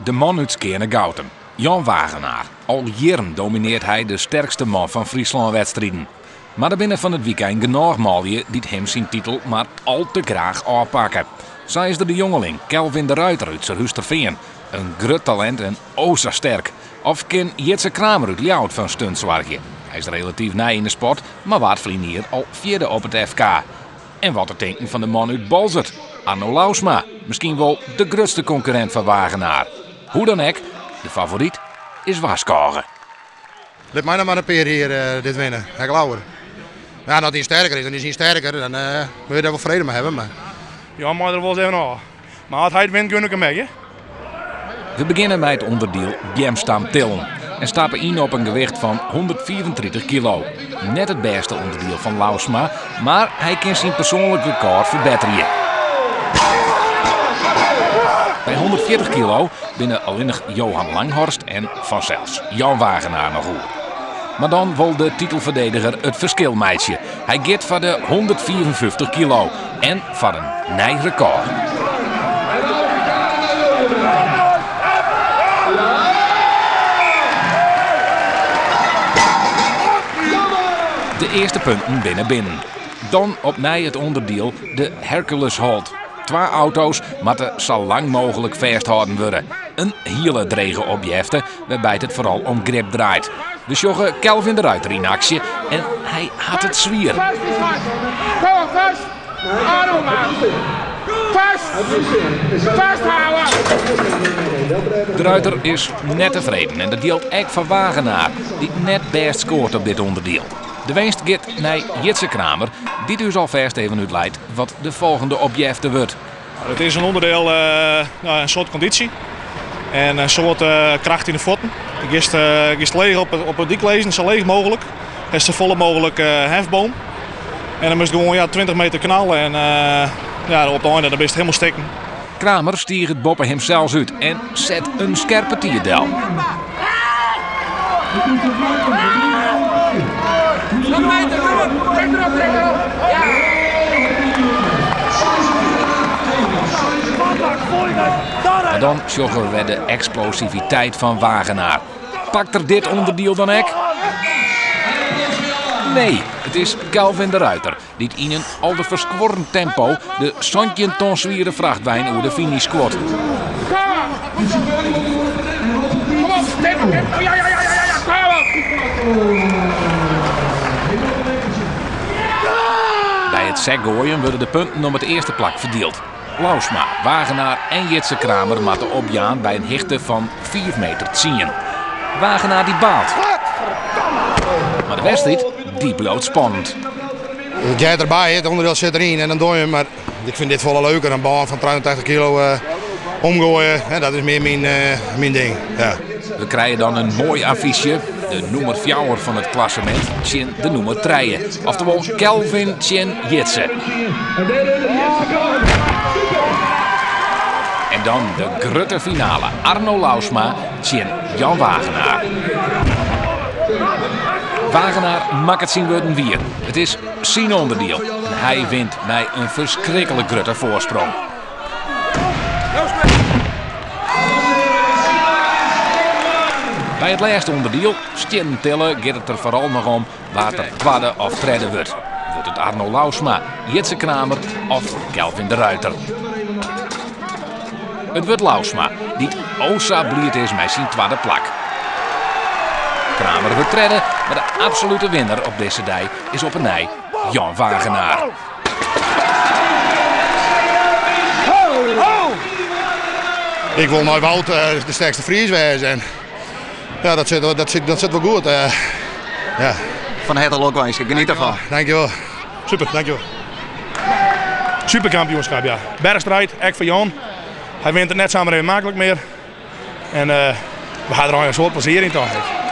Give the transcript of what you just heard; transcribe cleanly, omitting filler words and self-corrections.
De man út Skearnegoutum, Jan Wagenaar. Al jierren dominearret hy de sterkste man fan Fryslân-wedstriden. Mar der binne fan it wykein genôch manlju dy't him syn titel mar al te graach ôfpakke. Sa is der de jongeling Kelvin de Ruiter út Surhústerfean. In grut talint en o sa sterk. Of kin Jitse Kramer út Ljouwert foar in stunt soargje? Hy is relatyf nij yn de sport, mar waard ferline jier al fjirde op it FK. En wat te tinken fan de man út Boalsert, Arno Louwsma, miskien wol de grutste konkurrint fan Wagenaar. Hoe dan ek, de favoryt is warskôge. Lit my noch mar in pear jier dit winne, ek lauwer. Ja, as hy sterker is, dan is hy sterker. Dan moatte je dêr wol frede mei hawwe. Mar... Ja, mei der wol ris even ôf. Mar as hy it wint, gun ik him ek, hè? We begjinne mei it ûnderdiel beamstam tillen en stappe yn op in gewicht fan 135 kilo. Net it bêste ûnderdiel fan Louwsma, mar hy kin syn persoanlik rekôr ferbetterje. By 140 kilo binne allinnich Johan Langhorst en fansels Jan Wagenaar noch oer. Mar dan wol de titelferdediger it ferskil meitsje. Hy giet foar de 155 kilo en foar in nij rekôr. De earste punten binne binnen. Dan opnij it ûnderdiel de Hercules Hold. Twa auto's moatte sa lang mooglik fêsthâlden wurde. In hiele drege opjefte, wêrby't it foaral om grip draait. We sjogge Kelvin de Ruiter yn aksje en hy hat it swier. De Ruiter is net tefreden en dat jildt ek foar Wagenaar, dy't net bêst skoart op dit ûnderdiel. De winst giet nei Jitse Kramer, dy't ús alfêst even útleit wat de folgjende opjefte wurdt. It is in ûnderdiel, no, in soad kondysje en in soad kracht yn de fuotten. Giest, giest leech op de dyk lizzen, sa leech mooglik. Hast sa folle mooglik hefboom. En dan moatst gewoan ja, 20 meter knalle en ja, op it ein dan bist hielendal stikken. Kramer stiget boppe himsels út en set in skerpe tiid del. Mar dan sjogge we wer de eksplosiviteit fan Wagenaar. Pakt er dit ûnderdiel dan ek? Nee, it is Kelvin de Ruiter dy't yn in alderferskuorrend tempo de 17 ton swiere frachtwein oer de finish skuort. By it sekgoaien wurde de punten om it earste plak ferdield. Louwsma, Wagenaar en Jitse Kramer moatte opjaan by in hichte fan 5 meter 10. Wagenaar dy baalt. Mar de wedstriid dy bliuwt spannend. It heart derby, it ûnderdiel sit deryn en dan doch je 'm. Mar ik fyn dit folle leuker, in bân fan 83 kilo eh, omgoaie. Hè, dat is mear myn, eh, myn ding. Ja. We krije dan in moai affysje. De nûmer 4 fan it klassemint tsjin de nûmer 3. Oftewol Kelvin tsjin Jitse. En dan de grutte finale. Arno Louwsma tsjin Jan Wagenaar. Wagenaar makket syn wurden wier. It is syn ûnderdiel en hy wint mei in ferskriklik grutte foarsprong. By it lêste ûnderdiel, stiennen tille, giet it der foaral noch om wa't der twadde of tredde wurdt. Wurdt it Arno Louwsma, Jitse Kramer of Kelvin de Ruiter? It wurdt Louwsma, dy't o sa bliid is mei syn twadde plak. Kramer wurdt tredde, mar de absolute winner op dizze dei is op 'e nij Jan Wagenaar. Ik wol nei Wout de sterkste Fries wêze. En ja, dat sit, dat sit, dat sit wol goed. Ja. Fan herte lokwinske, geniet derfan. Dankjewol. Super, dankjewol. Superkampioenskip, ja. Berchstrijd, ek foar Jan. Hy wint it net samar even maklik mear. En we ha der al in soad plezier yn toch.